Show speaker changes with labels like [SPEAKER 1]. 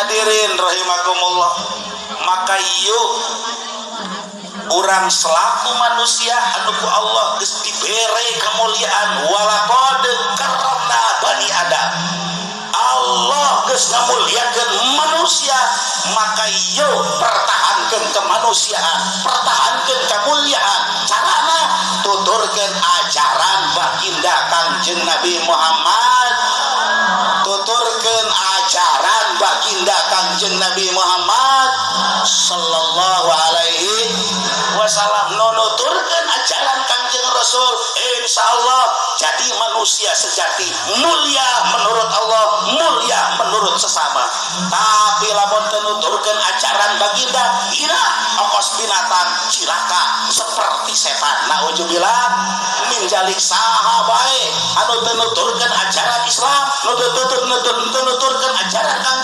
[SPEAKER 1] Hadirin rahimakumullah, maka yuk urang selaku manusia anu ku Allah geus dibere kemuliaan, walaqad karramna bani Adam, Allah geus ngamuliakeun manusia, maka yuk pertahankan kemanusiaan, pertahankan kemuliaan. Carana tuturkeun ajaran baginda Kangjeng Nabi Muhammad, tuturkeun ajaran baginda Kangjeng Nabi Muhammad sallallahu alaihi wasallam. Nuturkeun ajaran Kangjeng Rasul, insya Allah jadi manusia sejati, mulia menurut Allah, mulia menurut sesama. Tapi lamun teu nuturkeun ajaran baginda, hina okos binatang, cilaka seperti setan, naudzubillah min dzalik. Saha bae anu teu nuturkeun ajaran Islam, nu teu nuturkeun ajaran Kangjeng